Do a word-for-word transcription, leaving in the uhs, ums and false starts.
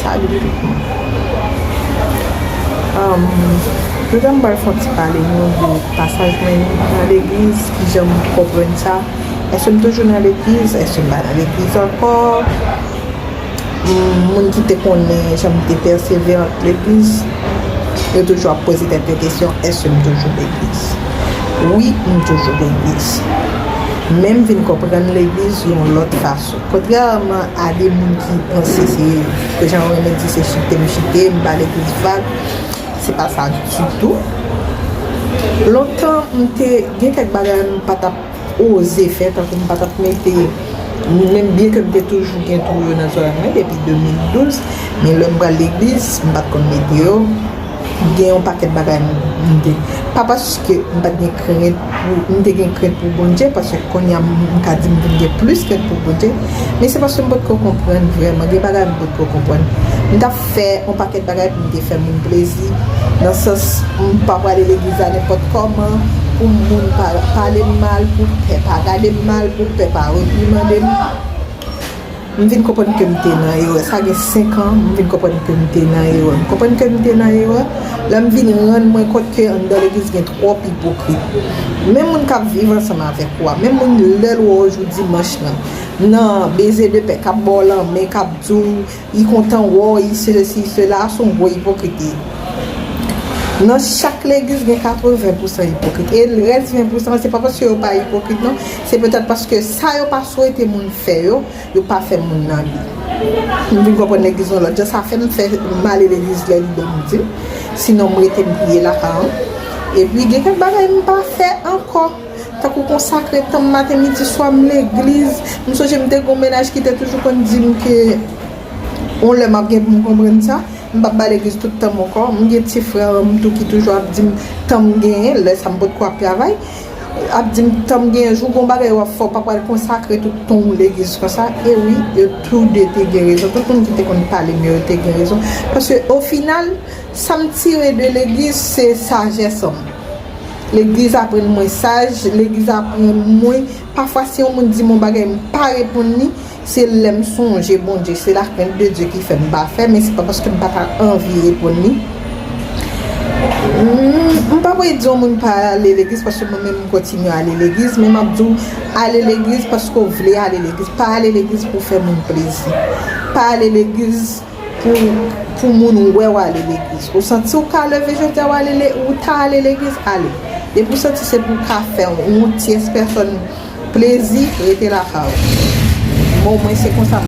Salut tout moun. Um, Jodi a m pral fè yon ti pale nou de pasaj mwen nan legliz, kijan m konprann sa. Èske m toujou nan legliz? Èske m pa nan legliz ankò? Moun ki te konnen jan m te pèsevere ak legliz, yo toujou ap poze tèt yo kesyon, èske m toujou legliz? Wi, m toujou legliz. Men m vin konprann legliz yon lòt fason. Kontrèman a de moun ki panse se ke jan yo renmen di se chite m chite, m ba legliz vag, se pa sa ditou. Lontan, m te gen kèk bagay m pa t ap oze fè, tankou m pa t ap mete, menm byen ke m te toujou gen twou yo nan zòrèy mwen depi de mil douz, men lè m pral legliz, m pa t konn mete yo. Gen yon pakèt bagay m m te, pa paske m pa t gen krent pou, m te gen krent pou Bondye, paske kounye a m ka di m vin gen plis krent pou Bondye, men se paske m potko konprann vrèman, gen bagay m potko konprann. M t ap fè yon pakèt bagay pou m te fè moun plezi, nan sans m pa prale legliz la nenpòt kòman, pou moun pa pale m mal, pou pè pa gade m mal, pou pè pa reprimande m. M vin konprann ke m te nan erè. Sa gen senk an, m vin konprann ke m te nan erè. M konprann ke m te nan erè lè m vin rann mwen kont ke anndan legliz gen twòp ipokrit. Menm moun k ap viv ansanm avèk ou a, menm moun lè l wè w jou dimanch lan, nan beze de pè, k ap ba w lanmen, k ap di w li kontan wè w, li sesi, sela, se yon gwo ipokrit li ye. Nan chak legliz gen katreven pousan ipokrit. E rès ven pousan, se pa paske yo pa ipokrit, non. Se petèt paske sa yo pa swete moun fè yo, yo pa fè moun nan li. M vin konprann legliz yon lòt jan. Sa fè m fè m ale legliz lè li bon m di m. Sinon, m rete m priye lakay an. Epi, gen kèk bagay m pa fè ankò. Tankou konsakre tan m maten, midi, swa, m legliz. M sonje m te gen yon mennaj ki te toujou konn di m ke yon lè m ap gen pou m konprann sa. M p ap ba legliz tout tan m ankò. M gen ti frè m tou ki toujou ap di m tan m genyen, lè sa m potko ap travay. Ap di m tan m genyen, jou gon bagay w ap fè, w pa pral konsakre tout tan w legliz konsa. E wi, yo tou de te gen rezon. Tout moun ki te konn pale m yo, yo te gen rezon. Paske, ofinal, sa m tire de legliz, se sajès an m. Legliz aprann mwen saj, legliz aprann mwen, pafwa si yon moun di m yon bagay, m pa reponn li, se lè m sonje Bondye, se la krent de Dye ki fè m pa fè, men se pa paske m pa ta anvi reponn li. M, m pa vle di yon moun pa ale legliz, paske mwen menm m kontinye ale legliz, men m ap di w ale legliz paske w vle ale legliz, pa ale legliz pou fè moun plezi. Pa ale legliz pou, pou moun wè w ale legliz. Ou santi w ka leve jodi a w ale le, ou ta ale legliz, ale. Depi w santi se pou w ka fè yon tyès pèsòn plezi, rete lakay ou. Bon, mwen se konsa m